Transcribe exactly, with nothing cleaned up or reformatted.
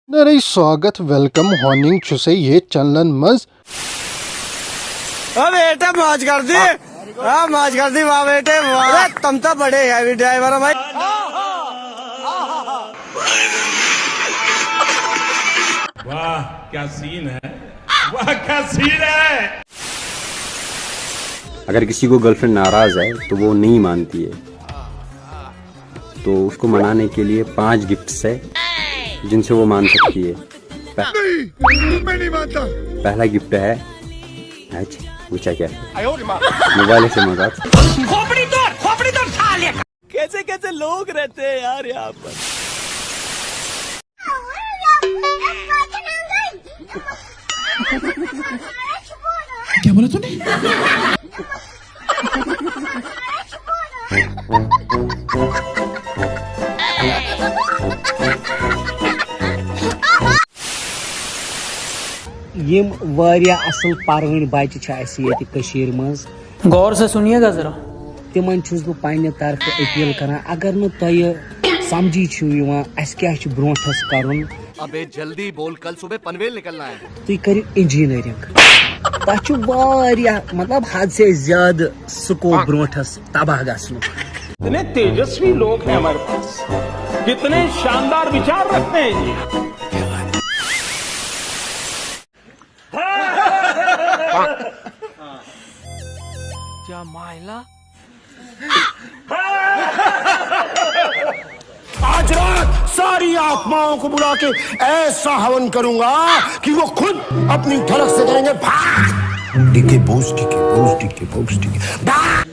نرے سواگت، ویلکم ہوننگ چھُسے یتھ چینلن منٛز۔ او بیٹا، موج کر دی۔ ہاں، موج کر دی، واہ بیٹے، واہ۔ ارے، تم تو بڑے ہیوی ڈرائیور ہو بھائی۔ واہ، کیا سین ہے، واہ، کیا سین ہے۔ اگر کسی کو گرلفرینڈ ناراض ہے تو وہ نہیں مانتی ہے، تو اس کو منانے کے لیے پانچ گفٹس ہے جن سے وہ مان سکتی ہے۔ پہ- نہیں، میں نہیں مانتا۔ پہلا گفٹ ہے، اچھا، وہ کیا کیا ہے؟ موبائل سے مزہ۔ کیسے کیسے لوگ رہتے ہیں یار یہاں پر۔ کیا بولا تو نے؟ یم واریاہ اصل پرٲنۍ بچہِ چھِ اسہِ ییٚتہِ کٔشیٖرِ منٛز۔ غور سے سنیے گا ذرا۔ تِمن چھُس بہٕ پننہِ طرفہٕ اپیل کران، اگر نہٕ تۄہہِ سمجھی چھُو یِوان اسہِ کیٛاہ چھُ برونٛٹھس کرُن، ابے جلدی بول، کل صبح پنویل نکلنا ہے۔ تُہۍ کٔرِو انجینئرنگ۔ تۄہہِ چھُ واریاہ، مطلب، حد سے زیادٕ سکوپ برونٛٹھس تباہ گژھنُک۔ اتنے تیجسوی لوگ ہیں ہمارے پاس، کتنے شاندار وچار رکھتے ہیں یہ۔ کیا مائلہ؟ آج رات ساری آتماؤں کو بلا کے ایسا ہون کروں گا کہ وہ خود اپنی دھڑک سے کہیں گے، بھاگ۔ ڈی کے بوس، ڈی کے بوس، ڈی کے بوس، ڈی کے بھاگ۔